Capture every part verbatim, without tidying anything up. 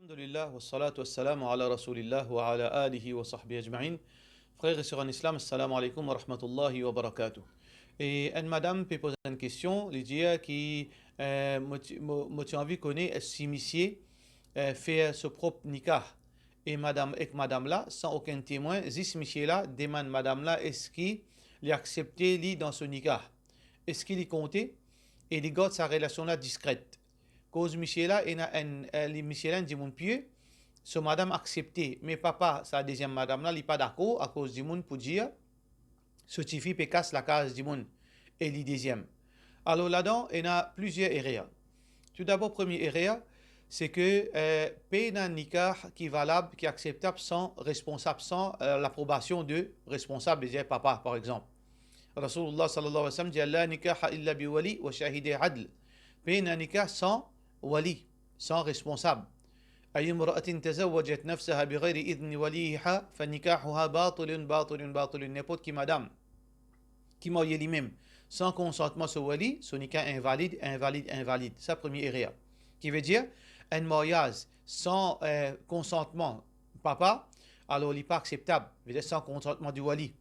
Alhamdulillah, wassalatu wassalamu ala rasoulillah wa ala alihi wa sahbihi ajmain. Frer e ser an Islam, assalamu alaikum wa rahmatullahi wa barakatuh. E enn madam pe poz enn kestion, li dir ki, eh, mo ti, mo, mo ti anvi kone si misie, eh, fer so prop nikah e madam, ek madam la, san okenn temwin, zis misie la demann madam la eski li aksepte li dan so nikah, eski li konte, e li gard sa relasion la diskret. Koz misie la ena enn, eh, li, misie la enn dimoun pie, so madam aksepte, me papa sa deziem madam la, li pa dakor, akoz dimoun pou dir, so tifi pe kas lakaz dimoun, e li deziem. Alor ladan, ena plizier erer. Toudabor, premie erer, se ke, eh, pena nikah ki valab, ki akseptab san responsab, san, eh, laprobasion de responsab, vedir papa, par exanp. Rasoulillah sallallahu alayhi wa sallam dir, "La nikaha illa bi wali wa shahidai adl." Pena nikah san wali, san responsab. "Ayyu imra'atin tazawwajat nafsaha bi ghayri idhni waliha, fa nikahuha batilun, batilun, batilun." Ninport ki madam ki marye limem san konsantman so wali, so nikah invalid, invalid, invalid. Sa premie erer. Ki vedir, enn maryaz san, eh, konsantman papa, alor li pa akseptab, vedir san konsantman di wali.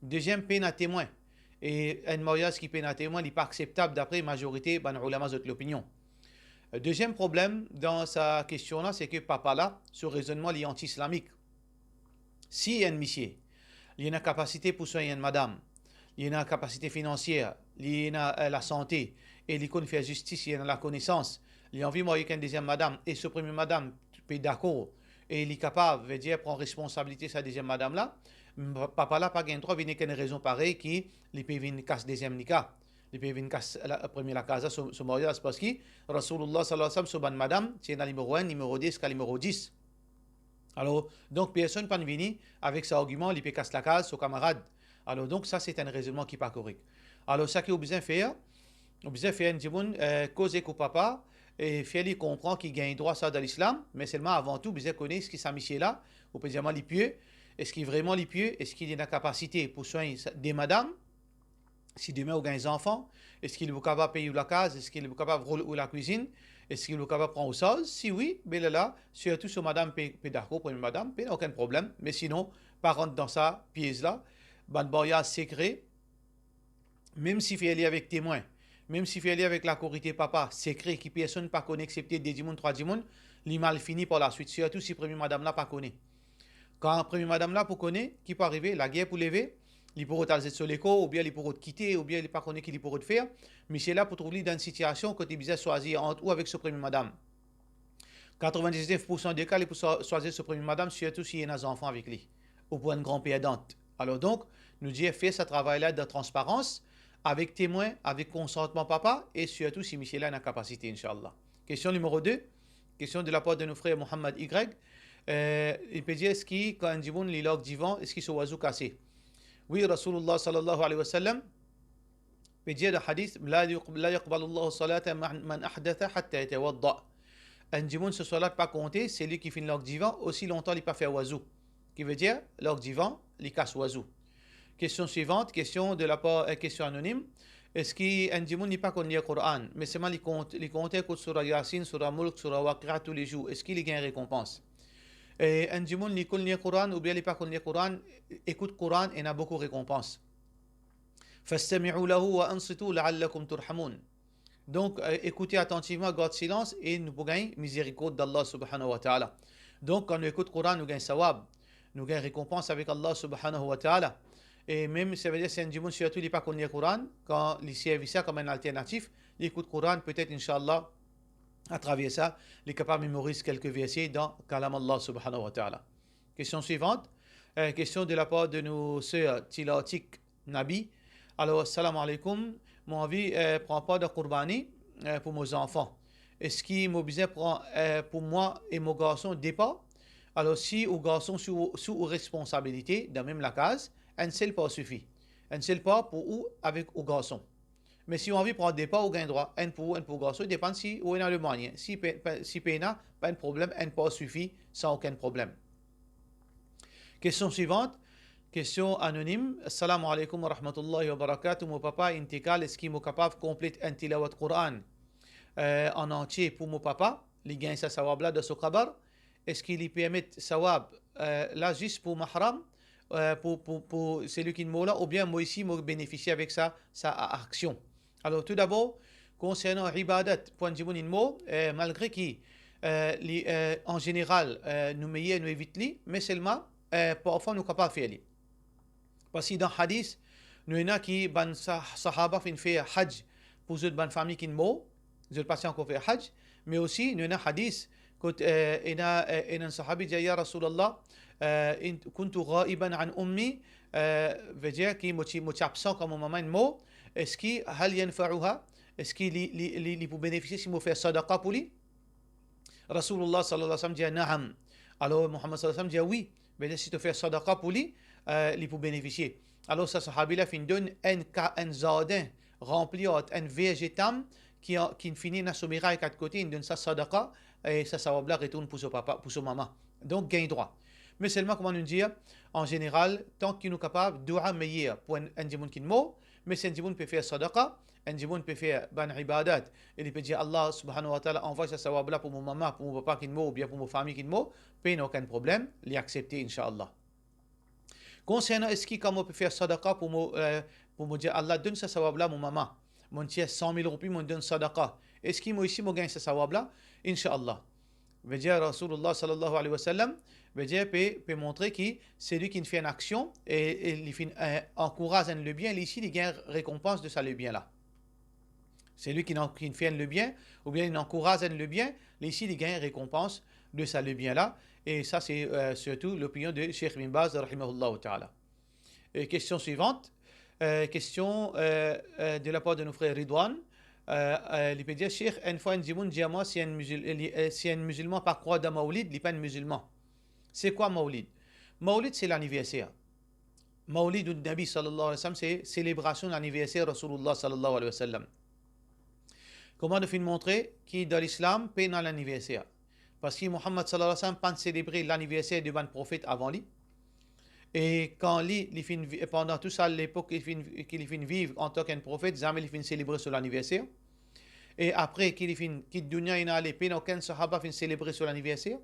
Deziem, pena temwin. E enn maryaz ki pena temwin, li pa akseptab dapre mazorite bann oulama zot lopinion. Deziem problem dan sa kestion la, se ke papa la, so rezonnman li anti-islamik. Si enn misie, li ena kapasite pou swegn enn madam, li ena kapasite finansier, li ena, eh, lasante, e li konn fer zistis, li ena lakonesans, li anvi marye ek enn deziem madam, e so premie madam pe dakor, e li kapav, vedir, pran responsabilite sa deziem madam la, m-, papa la pa gagn drwa vinn ek enn rezon parey ki li pe vinn kas deziem nikah, li pe vinn kas la, premie lakaz la, so, so maryaz, parski Rasoulillah sallallahu alayhi wa sallam, so bann madam, ti ena nimero enn, nimero de ziska nimero dis. Alor, donk, personn pa'nn vini avek sa argiman, li pe kas lakaz so kamarad. Alor, donk, sa, se enn rezonnman ki pa korek. Alor, sa ki ou bizin fer, ou bizin fer enn dimoun, eh, koz ek ou papa, e fer li konpran ki gagn drwa sa dan Lislam, me selman, avan tou, bizin kone eski sa misie la, ou pe dir mwa li pie, eski vreman li pie, eski li ena kapasite pou swegn sa, de madam, si demin ou gagn zanfan, eski li pou kapav pey ou lakaz, eski li pou kapav rod ou lakwizinn, eski li pou kapav pran ou sarz? Si wi, be lerla, sirtou so madam pe, pe dakor, premie madam, pena okenn problem. Me sinon, pa rant dan sa piez la. Bann maryaz sekre, mem si fer li avek temwin, mem si fer li avek lakorite papa, sekre, ki personn pa kone exsepte de dimoun, trwa dimoun, li mal fini par laswit, sirtou si premie madam la pa kone. Kan premie madam la pou kone, ki pou arive? Lager pou leve, li pou rod al zet so lekor, oubien li pou rod kite, oubien li pa kone ki li pou rod fer. Misie la pou trouv li dan enn sitiasion kot li bizin swazir ant ou avek so premie madam. Katrovin-diz-nef poursan de ka, li pou swa-, swazir so premie madam, sirtou si ena zanfan avek li, ou pou enn gran perdan. Alor donk, nou dir, fer sa travay la dan transparans, avek temwin, avek konsantman papa, e sirtou si misie la ena kapasite, inshallah. Kestion nimero de, kestion de lapar de nou frer Mohammad Y. Eh, li pe dir, eski kan enn dimoun li larg divan, eski so wazou kase? Wi, Rasoulillah sallallahu alayhi wa sallam pe dir dan hadis, "La yuq-, la yaqbalu Allahu salata man, man ahdatha hatta yatawadda." Enn dimoun so swalat pa konte, seli ki finn larg divan, osi lontan li pa fer wazou. Ki vedir, larg divan, li kas wazou. Kestion swivant, kestion de lapar, eh, kestion anonim. Eski enn dimoun li pa konn lir Koran, me selman li kont-, li kontign ekout soura Yasin, soura Mulk, soura Waqia toulezour, eski li gagn rekonpans? E enn dimoun li konn lir Koran oubien li pa konn lir Koran, ekout Koran, ena boukou rekonpans. "Fastami'u lahu wa ansitu la'allakum turhamun." Donk, eh, ekoute atantivman, gard silans e nou pou gagn mizerikord d'Allah subhanahu wa ta'ala. Donk, kan nou ekout Koran, nou gagn sawab, nou gagn rekonpans avek Allah subhanahu wa ta'ala. E mem, savedir, si enn dimoun sirtou li pa konn lir Koran, kan li servi sa kom enn alternatif, li ekout Koran, petet, inshallah, atraver sa, li kapav memoriz kelke verse dan Kalam Allah subhanahu wa ta'ala. Kestion swivant, eh, kestion de lapar de nou ser Tilartik Nabi. Alor, salam aleykoum, mo anvi, eh, pran par dan kourbani, eh, pou mo zanfan. Eski mo bizin pran, eh, pou mwa e mo garson de par? Alor, si ou garson sou, sou ou responsabilite dan mem lakaz, enn sel par sifi. Enn sel par pou ou avek ou garson. Me si ou anvi pran de par, ou gagn drwa, enn pou ou, enn pou garson, depann si ou ena lemwayen. Si pe-, pe-, si pena, pa enn problem, enn par sifi san okenn problem. Kestion swivant, kestion anonim. Assalamu aleykoum wa rahmatullahi wa barakatuh. Mo papa intikal, eski mo kapav konplet enn tilawat Koran, eh, an antie pou mo papa? Li gagn sa sawab la dan so kabar. eski li permet sawab, eh, la zis pou mahram, eh, pou, pou, pou selwi ki mor la, oubien mo osi mo benefisie avek sa, sa aksion? Alor, toudabor, konsernan ibadat pou enn dimoun inn mor, eh, malgre ki, eh, li, eh, an zeneral, eh, nou meyer nou evit li, me selman, eh, parfwa nou kapav fer li. Parski dan hadis, nou ena ki bann sa-, sahaba finn fer haj pou zot bann fami ki'nn mor, zot pa ti ankor fer haj, me osi nou ena hadis kot, eh, ena, eh, ena enn sahabi dir, "Ya Rasulallah, eh, in kuntu ghaiban an ummi," eh, vedir ki mo ti, mo ti absan kan mo mama inn mor, eski hal yanfa'uha, eski li, li, li, li pou benefisie si mo fer sadaqa pou li? Rasoulullah sallallahu alayhi wa sallam dir, "Naam." Alor, Muhammad sallallahu alayhi wa sallam dir, "Wi." Vedir, si to fer sadaqa pou li, eh, li pou benefisie. Alor, sa sahabi la finn donn enn ka-, enn zardin ranpli ar enn verze tam ki a-, ki finn ena so miray kat kote, inn donn sa sadaqa, e sa sawab la retourn pou so papa, pou so mama. Donk, gagn drwa. Me selman, kouma nou dir, an zeneral, tan ki nou kapav, doua meyer pou enn, enn dimoun ki'nn mor, me si enn dimoun pe fer sadaqa, enn dimoun pe fer bann ibadat, e li pe dir, "Allah subhanahu wa ta'ala, anvway sa sawab la pou mo mama, pou mo papa ki'nn mor, oubien pou mo fami ki'nn mor," pena okenn problem, li aksepte, inshallah. Konsernan eski kan mo pe fer sadaqa pou mo, eh, pou mo dir, "Allah, donn sa sawab la mo mama, mo'nn tir san mil roupi, mo'nn donn sadaqa," eski mo osi mo gagn sa sawab la? Inshallah. Vedir Rasoulullah sallallahu alayhi wa sallam, vedir pe, pe montre ki selwi ki finn fer enn aksion e, e li finn, eh, ankouraz enn lebien, li osi li gagn rekonpans de sa lebien la. Selwi ki, ki finn fer enn lebien, oubien li ankouraz enn lebien, li osi li gagn rekonpans de sa lebien la. E sa, se, eh, sirtou lopinion de Sheikh Ibn Baz, rahimahullah ta'ala. E kestion swivant, eh, kestion, eh, eh, de la par de nou frer Ridwan. Eh, eh, li pe dir, "Sheikh, enn fwa enn dimoun dir mwa, si enn mizil-, eh, li, eh, si enn mizilman pa krwar dan Mawlid, li pa enn mizilman." Se kwa Mawlid? Mawlid, se laniverser. Mawlidun Nabi sallallahu alayhi wa sallam, se selebrasion laniverser Rasoulullah sallallahu alayhi wa sallam. Kouma nou finn montre ki dan Lislam, pena laniverser. Parski Muhammad sallallahu alayhi wa sallam pa'nn selebre laniverser de bann profet avan li. E kan li, li finn vi-, pandan tou sa lepok ki li finn, ki li finn viv antan ki enn profet, zame li finn selebre so laniverser. E apre ki li finn kit dunya, inn ale, pena okenn sahaba finn selebre so laniverser.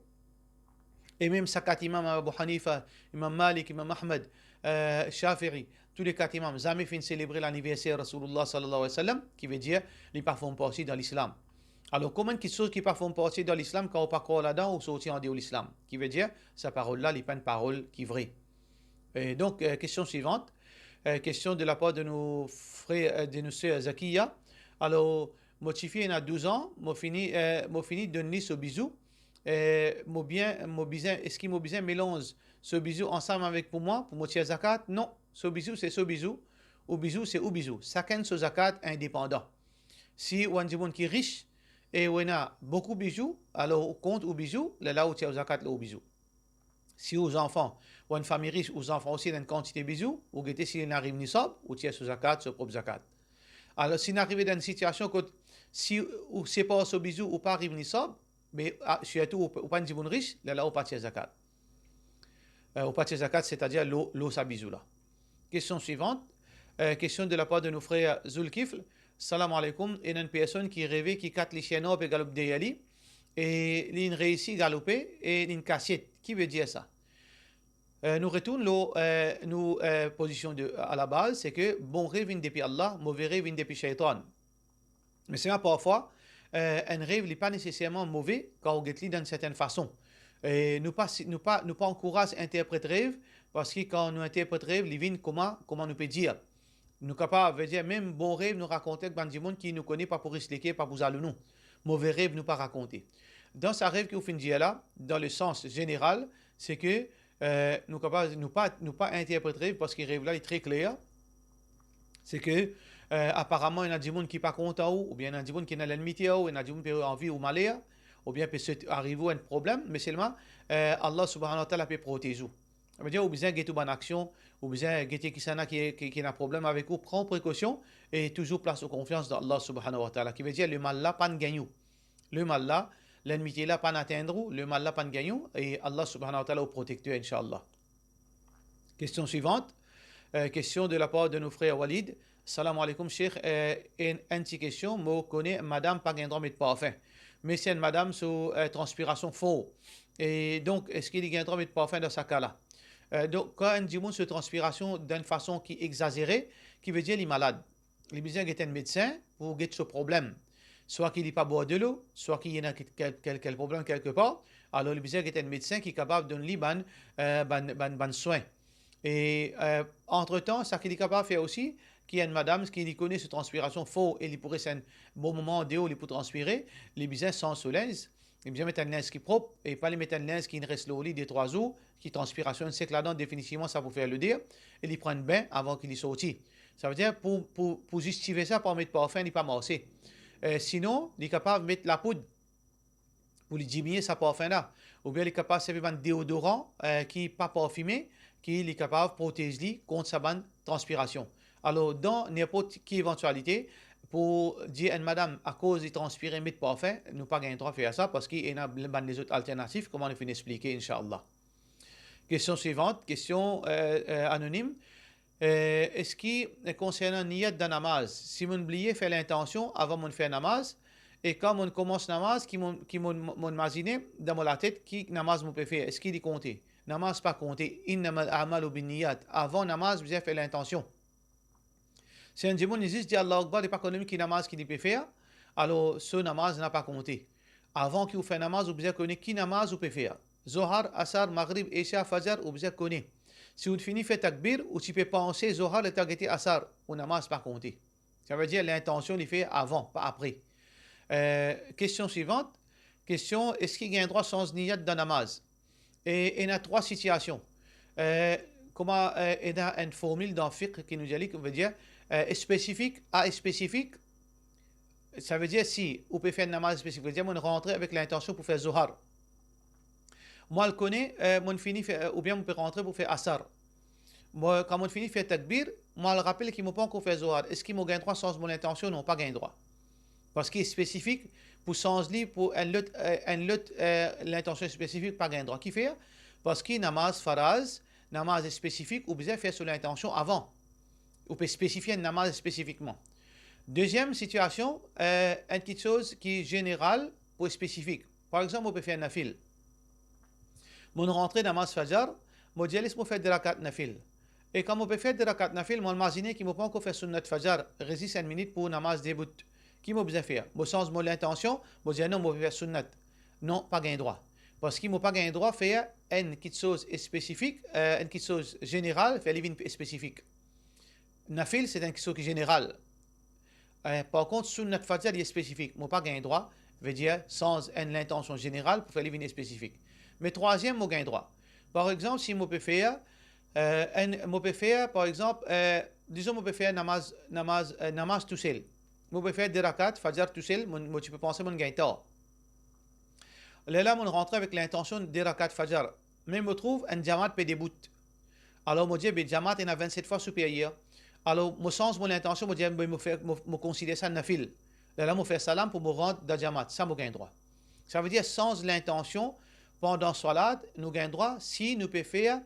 E mem sa kat imam, Abu Hanifa, Imam Malik, Imam Ahmad, eh, Shafi'i, tou le kat imam, zame finn selebre laniverser Rasoulullah sallallahu alayhi wa sallam, ki vedir li pa form parti dan Lislam. Alor, kouma enn kiksoz ki pa form parti dan Lislam, kan ou pa krwar ladan, ou sorti andeor Lislam? Ki vedir, sa parol la, li pa enn parol ki vre. E donk, eh, kestion swivant, eh, kestion de la par de nou frer, eh, de nou ser Zakiya. Alor, mo tifi ena douz an, mo fini, eh, mo fini donn li so bizou, eh, mo bien, mo bizin, eski mo bizin melanz so bizou ansam avek pou mwa, pou mo tir zakat? Non, so bizou, se so bizou, ou bizou, se ou bizou. Sakenn so zakat indepandan. Si ou enn dimoun ki ris e ou ena boukou bizou, alor ou kont ou bizou, lerla ou tir ou zakat lor ou bizou. Si ou zanfan, ou enn fami ris, ou zanfan osi ena enn kantite bizou, ou gete si li ena ariv nisab, ou tir so zakat, so prop zakat. Alor, si inn arive dan enn sitiasion kot si ou separ so bizou, ou pa ariv nisab, me, a, sirtou ou, ou pa enn dimoun ris, lerla ou pa tir zakat. Eh, ou pa tir zakat, setadir lor, lor sa bizou la. Kestion swivant, eh, kestion de la par de nou frer Zulkifl. Salam aleykoum, ena enn personn ki reve ki kat lisien nor pe galop deryer li, e li'nn reisi galope e li'nn kasiet. Ki vedir sa? Eh, nou retourn lor, eh, nou, eh, pozision de, a la baz, se ke bon rev vinn depi Allah, move rev vinn depi sheytan. Me selman parfwa, eh, enn rev li pa neseserman move kan ou get li dan enn sertenn fason. E nou pa si-, nou pa, nou pa ankouraz interpret rev, parski kan nou interpret rev, li vinn kouma, kouma nou pe dir. Nou kapav, vedir, mem bon rev nou rakonte ek bann dimoun ki nou kone pa pou ris leker, pa pou zalou nou. Move rev nou pa rakonte. Dan sa rev ki ou finn dir la, dan le sans zeneral, se ke, eh, nou kapav, nou pa, nou pa interpret rev parski rev la li tre kler. Se ke, eh, aparaman, ena dimoun ki pa kontan ou, oubien ena dimoun ki ena lennmite ar ou, ena dimoun pe anvi ou maler, oubien pe sot ariv ou enn problem, me selman, eh, Allah subhanahu wa ta'ala pe protez ou. Savedir, ou bizin get ou bann aksion, ou bizin gete kisannla ki, ki, ki ena problem avek ou, pran prekosion e touzour plas ou konfians dan Allah subhanahu wa ta'ala. Ki vedir, lemal la pa'nn gagn ou. Lemal la, lennmite la pa'nn atenn ou, lemal la pa'nn gagn ou, e Allah subhanahu wa ta'ala ou protekter, inshallah. Kestion swivant, eh, kestion de la par de nou frer Walid. Salam aleykoum, Sheikh. Eh, enn, enn ti kestion, mo kone madam pa gagn drwa met parfin. Me si enn madam so, eh, transpirasion for, e donk, eski li gagn drwa met parfin dan sa ka la? Eh, donk, kan enn dimoun so transpirasion dan enn fason ki exazere, ki vedir li malad. Li bizin get enn medsin pou get so problem. Swa ki li pa bwar delo, swa ki ena kel, kel, kel problem kelke par, alor li bizin get enn medsin ki kapav donn li bann, eh, bann, bann, bann swin. E, eh, antretan, sa ki li kapav fer osi, ki enn madam ki li kone so transpirasion for e li pou res enn bon moman andeor, li pou transpire, li bizin sanz so linz, li bizin met enn linz ki prop, e pa li met enn linz ki inn res lor li de trwa zour, ki transpirasion inn sek ladan, definitivman sa pou fer loder, e li pran enn bin avan ki li sorti. Savedir pou, pou, pou zistifie sa, pa met parfin, li pa marse. Eh, sinon, li kapav met lapoud pou li diminie sa parfin la. Oubien li kapav servi bann deodoran, eh, ki pa parfime, ki li kapav protez li kont sa bann transpirasion. Alor, dan ninport ki evantialite, pou dir enn madam, akoz li transpire, met parfin, nou pa gagn drwa fer sa, parski ena bann lezot alternatif, kouma nou finn explike, inshallah. Kestion swivant, kestion, eh, eh, anonim. Eh, eski, eh, konsernan niyat dan namaz, si mo'nn bliye fer lintansion avan mo'nn fer namaz, e kan mo'nn koumans namaz, ki mo'nn, ki mo'nn, mo'nn mazine dan mo latet ki namaz mo pe fer, eski li konte? Namaz pa konte, innamal a'malu binniyat. Avan namaz, bizin fer lintansion. Si enn dimoun li zis dir Allahu Akbar, li pa kone mem ki namaz ki li pe fer, alor so namaz la pa konte. Avan ki ou fer namaz, ou bizin kone ki namaz ou pe fer. Zohar, Asar, Magrib, Isha, Fajar, ou bizin kone. Si ou fini fer takbir, ou ti pe panse Zohar, letan gete Asar, ou namaz pa konte. Savedir lintansion li fer avan, pa apre. Eh, kestion swivant. Kestion, eski gagn drwa sanz niyat dan namaz? E ena trwa sitiasion. Eh, kouma, eh, ena enn formil dan fiqh ki nou dir li, ki vedir, eh, spesifik a spesifik. Savedir si ou pe fer enn namaz spesifik, vedir mo'nn rantre avek lintansion pou fer Zohar. Mo al kone, eh, mo'nn fini fer, eh, oubien mo pe rantre pou fer Asar. Mo, kan mo'nn fini fer takbir, mo al rapel ki mo pa ankor fer Zohar. Eski mo gagn drwa sanz mo lintansion? Non, pa gagn drwa. Parski spesifik, pou sanz li pou enn lot, eh, enn lot, eh, lintansion spesifik, pa gagn drwa. Kifer? Parski namaz faraz, namaz spesifik, ou bizin fer so lintansion avan. Ou pe spesifie enn namaz spesifikman. Deziem sitiasion, eh, enn kiksoz ki zeneral pou spesifik. Par exanp, mo pe fer nafil. Mo'nn rantre namaz Fajar, mo dir, les mo fer de rakat nafil. E kan mo pe fer de rakat nafil, mo'nn mazine ki mo pa ankor fer sunnat Fajar, res zis enn minit pou namaz debout. Ki mo bizin fer? Mo sanz mo lintansion, mo dir, non, mo pe fer sunnat. Non, pa gagn drwa. Parski mo pa gagn drwa fer enn kiksoz spesifik, eh, enn kiksoz zeneral, fer li vinn spesifik. Nafil, se enn kiksoz ki zeneral. Eh, par kont, sunnat Fajar, li spesifik. Mo pa gagn drwa, vedir, sanz enn lintansion zeneral pou fer li vinn spesifik. Me trwaziem, mo gagn drwa. Par exanp, si mo pe fer, eh, enn, mo pe fer, par exanp, eh, dizon mo pe fer namaz, namaz, eh, namaz tousel. Mo pe fer de rakat Fajar tousel, mo, mo ti pe panse mo'nn gagn tar. Lerla mo'nn rantre avek lintansion de rakat Fajar. Me mo trouv enn jamaat pe debout. Alor mo dir, be jamaat ena vennset fwa siperyer. Alor mo sanz mo lintansion, mo dir, be mo fer, mo, mo konsider sa nafil. Lerla mo fer salam pou mo rant dan jamaat. Sa mo gagn drwa. Savedir sanz lintansion pandan swalat, nou gagn drwa si nou pe fer,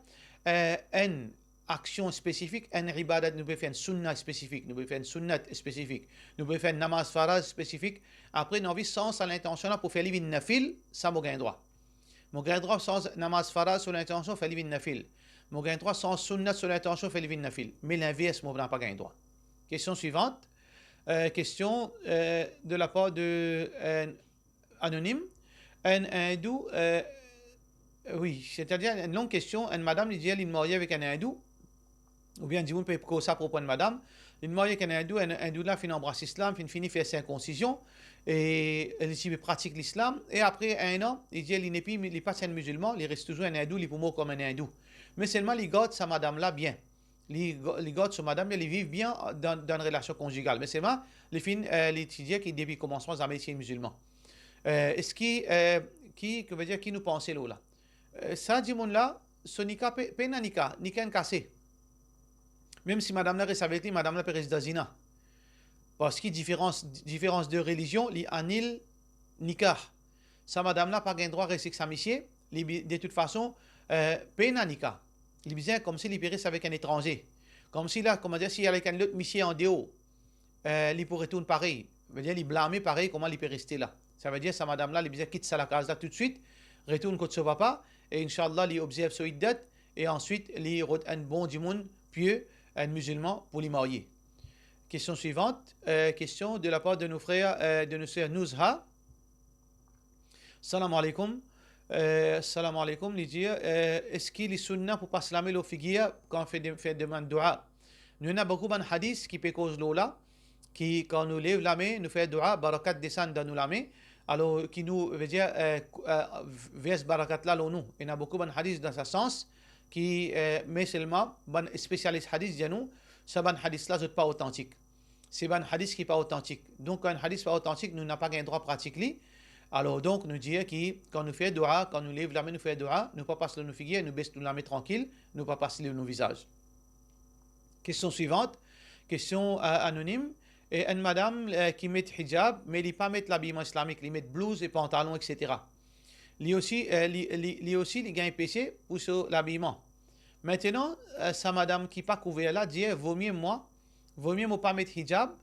eh, enn aksion spesifik, enn ibadat, nou pe fer enn sunna spesifik, nou pe fer enn sunnat spesifik, nou pe fer enn namaz faraz spesifik. Apre nou anvi sanz sa lintansion la pou fer li vinn nafil, sa mo gagn drwa. Mo gagn drwa sanz namaz faraz so lintansion, fer li vinn nafil. Mo gagn drwa sanz sunnat so lintansion, fer li vinn nafil. Me linvers, mo napa gagn drwa. Kestion swivant. Eh, kestion, eh, de la par de, eh, anonim. Enn Indou, eh, wi, setadir enn long kestion, enn madam, li dir, li marye avek enn Indou, oubien dimoun pe koz sa apropo enn madam, li marye avek enn Indou, enn Indou la finn anbras Lislam, finn fini fer sirkonsizion, e li ti pe pratik Lislam, e apre enn an, li dir li nepli, li pa ti enn mizilman, li res touzour enn Indou, li pou mor kom enn Indou. Me selman li gard sa madam la bien. Li, li gard so madam, li viv bien dan, dan relasion konzigal. Me selman, li finn, eh, li ti dir ki depi komansman, zame li ti mizilman. Eh, eski, eh, ki, ki vedir, ki nou panse lor la? Eh, sa dimoun la, so nika pe, pena nika, nika inn kase. Mem si madam la res avek li, madam la pe res dan zina. Parski diferans, diferans de relizion, li anil nika. Sa madam la pa gagn drwa res ek sa misie, li bi-, de tout fason, eh, pena nika. Li bizin komsi li pe res avek enn etranze. Komsi la, kouma dir, si li al avek enn lot misie andeor, eh, li pou retourn parey. Vedir, li blame parey kouma li pe reste la. Savedir sa madam la, li bizin kit sa lakaz la toutswit, retourn kot so papa, e inshallah, li obzerv so iddat, e answit, li rod enn bon dimoun, pie, enn mizilman, pou li marye. Question suivante, euh, question de la part de nos frères, euh, de nos sœurs Nouzha. Salam alaikum. Euh, salam alaikum, li dir, euh, eski li sunna pou pas lame lor figir kan fer de-, fer demann doua? Nou ena boukou bann hadis ki pe koz lor la, ki kan nou lev lame, nou fer doua, barakat desann dan nou lame, alor ki nou, vedir, euh, kou-, euh, vers barakat la lor nou. Ena boukou bann hadis dan sa sans, ki, euh, me selman, bann spesialis hadis dir nou, sa bann hadis la, zot pa otantik. Se bann hadis ki pa otantik. Donk, kan enn hadis pa otantik, nou napa gagn drwa pratik li. Alor, donk, nou dir ki, kan nou fer doua, kan nou lev lame, nou fer doua, nou pa pas lor nou figir, nou bes nou lame trankil, nou pa pas li lor nou vizaz. Question suivante, question, euh, anonim. E enn madam, euh, ki met hijab, me li pa met labiyman islamik, li met blouz e pantalon, et cetera. Li osi, euh, li, li, li osi, li gagn pese pou so labiyman. Aster, euh, sa madam ki pa kouver la dir, vomie mwa, vomie mo pa met hijab,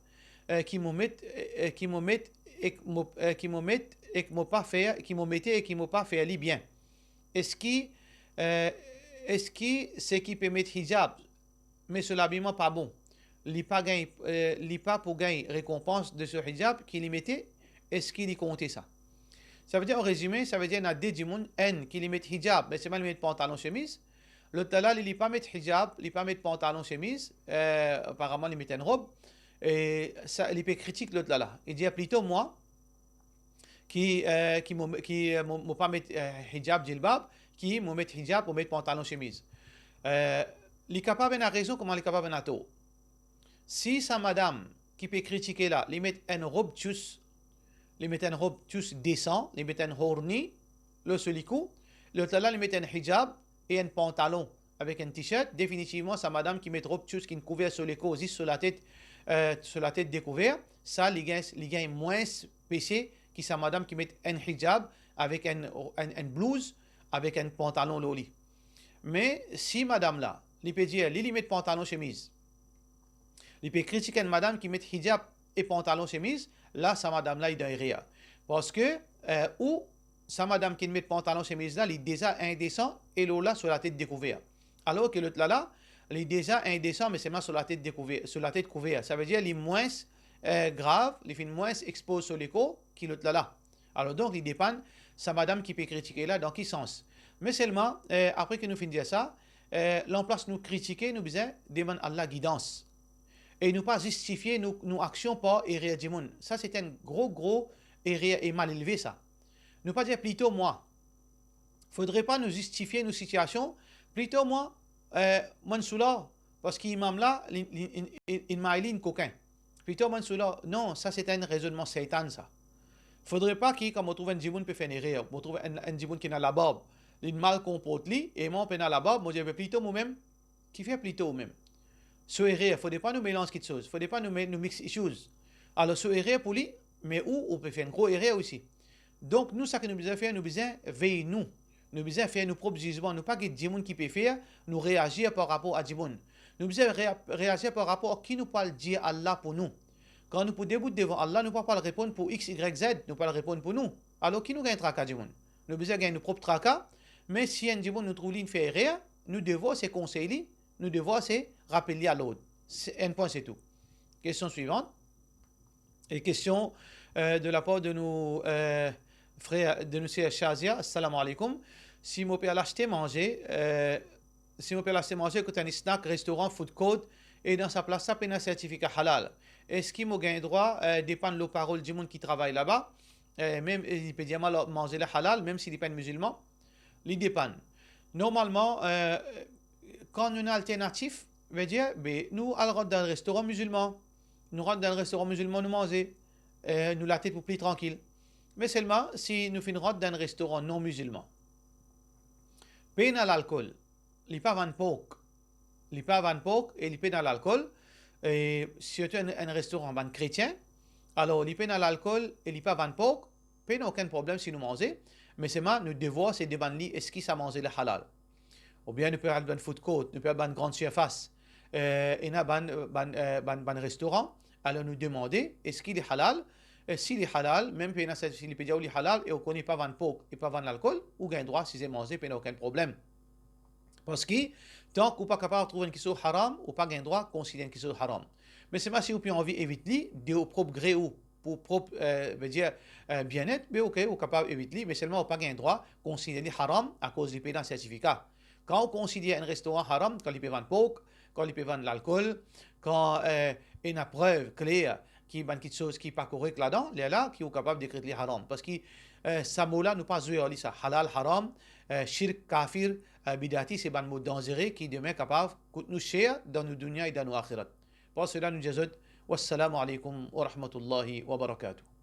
euh, ki mo met, euh, ki mo met, ek mo, euh, ki mo met, ek mo pa fer, ki mo mete e ki mo pa fer li bien. Eski, euh, eski seki pe met hijab, me so labiyman pa bon, li pa gagn, euh, li pa pou gagn rekonpans de so hijab ki li mete, eski li konte sa? Savedir, an rezime, savedir, ena de dimoun, enn ki li met hijab, me selman li met pantalon, semiz, lot la la, li, li pa met hijab, li pa met pantalon, semiz, euh, aparaman li met enn rob, e sa, li pe kritik lot la la. Li dir, plito mwa, ki, euh, ki mo, ki, euh, mo, mo pa met, euh, hijab, jilbab, ki mo met hijab, mo met pantalon, semiz. Euh, li kapav ena rezon, kouma li kapav ena tor. Si sa madam ki pe kritike la, li met enn rob tchous, li met enn rob tchous desan, li met enn horni lor so likou, lot la la, li met enn hijab e enn pantalon avek enn t-shirt, definitivman, sa madam ki met rob tchous ki'nn kouver so lekor zis so latet, euh, so latet dekouver, sa, li gagn, li gagn mwins pese ki sa madam ki met enn hijab avek enn, enn, enn blouz, avek enn pantalon lor li. Me si madam la, li pe dir, li, li met pantalon, semiz, li pe kritik enn madam ki met hijab e pantalon, semiz, la, sa madam la, li dan erer. Parski, euh, ou, sa madam ki met pantalon, semiz la, li deza indesan, e lor la, so latet dekouver. Alor ki lot la la, li deza indesan, me selman so latet dekouver, so latet kouver. Savedir, li mwins, euh, grav, li finn mwins expoz so lekor ki lot la la. Alor donk, li depann sa madam ki pe kritike la, dan ki sans. Me selman, euh, apre ki nou finn dir sa, euh, lanplas nou kritike, nou bizin demann Allah gidans. E nou pa zistifie nou, nou aksion par erer dimoun. Sa, se enn gro, gro erer e malelve, sa. Nou pa dir, plito mwa. Fodre pa nou zistifie nou sitiasion. Plito mwa, euh, mo'nn sou la, parski imam la, li, li, li, li, li may li enn kokin. Plito mo'nn sou la. Non, sa se enn rezonnman Seytann, sa. Fodre pa ki, kan mo trouv enn dimoun pe fer enn erer, mo trouv enn, enn dimoun ki ena labarb, li'nn mal konport li, e mwa pena labarb, mo dir, be plito momem, kifer plito ou mem? So erer, fodre pa nou melanz kiksoz, fodre pa nou me-, nou mix issues. Alor, so erer pou li, me ou, ou pe fer enn gro erer osi. Donk, nou, seki nou bizin fer, nou bizin vey nou. Nou bizin fer nou prop zizman. Nou pa get dimoun ki pe fer, nou reazir par rapor a dimoun. Nou bizin rea-, reazir par rapor a ki nou pou al dir Allah pou nou. Kan nou pou debout devan Allah, nou pa pou al reponn pou X, Y, Z, nou pou al reponn pou nou. Alor, ki nou gagn traka dimoun? Nou bizin gagn nou prop traka, me si enn dimoun nou trouv li inn fer erer, nou devwar se konsey li, nou devwar se rapel li a lord. Se enn pwin, se tou. Kestion swivan. E kestion, euh, de la par de nou, euh, frer, de nou ser Shazia, assalamu alaikum. Si mo pe al aste manze, euh, si mo pe al aste manze kot enn snack, restoran, food court, e dan sa plas la pena sertifika halal, eski mo gagn drwa, euh, depann lor parol dimoun ki travay laba, euh, mem, e li pe dir mwa lor manze la halal, mem si li pa enn mizilman? Li depann. Normalman, euh, kan nou ena alternatif, vedir, be, nou al rant dan restoran mizilman. Nou rant dan restoran mizilman, nou manze, euh, nou latet pou pli trankil. Me selman, si nou finn rant dan restoran non mizilman, pena lalkol, li pa vann pork, li pa vann pork e li pena lalkol, e sirtou enn, enn restoran bann kretien, alor li pena lalkol e li pa vann pork, pena okenn problem si nou manze, me selman nou devwar se demann li eski sa manze la halal. Oubien nou pe al bann food court, nou pe al bann gran sirfas, euh, ena bann, bann, euh, bann, bann restoran, alor nou demande eski li halal, E si li halal, mem pena sertifika, si li pe dir ou li halal e ou kone pa vann pork e pa vann lalkol, ou gagn drwa size manze, pena okenn problem. Parski, tank ou pa kapav trouv enn kiksoz haram, ou pa gagn drwa konsider enn kiksoz haram. Me selman si ou pe anvi evit li, de ou prop gre ou, pou prop, eh, vedir, eh, bienet, be ok, ou kapav evit li, me selman ou pa gagn drwa konsider li haram akoz li pena sertifika. Kan ou konsider enn restoran haram, kan li pe vann pork, kan li pe vann lalkol, kan, eh, ena prev kler ki bann kiksoz ki pa korek ladan, lerla ki ou kapav dekret li haram. Parski, eh, sa mo la, nou pa zwe ar li sa. Halal, haram, eh, shirk, kafir, eh, bidati, se bann mo danzere ki demin kapav kout nou ser dan nou dunya e dan nou axirat. Par sela, nou dir zot, wassalamu alaykum wa rahmatullahi wa barakatuh.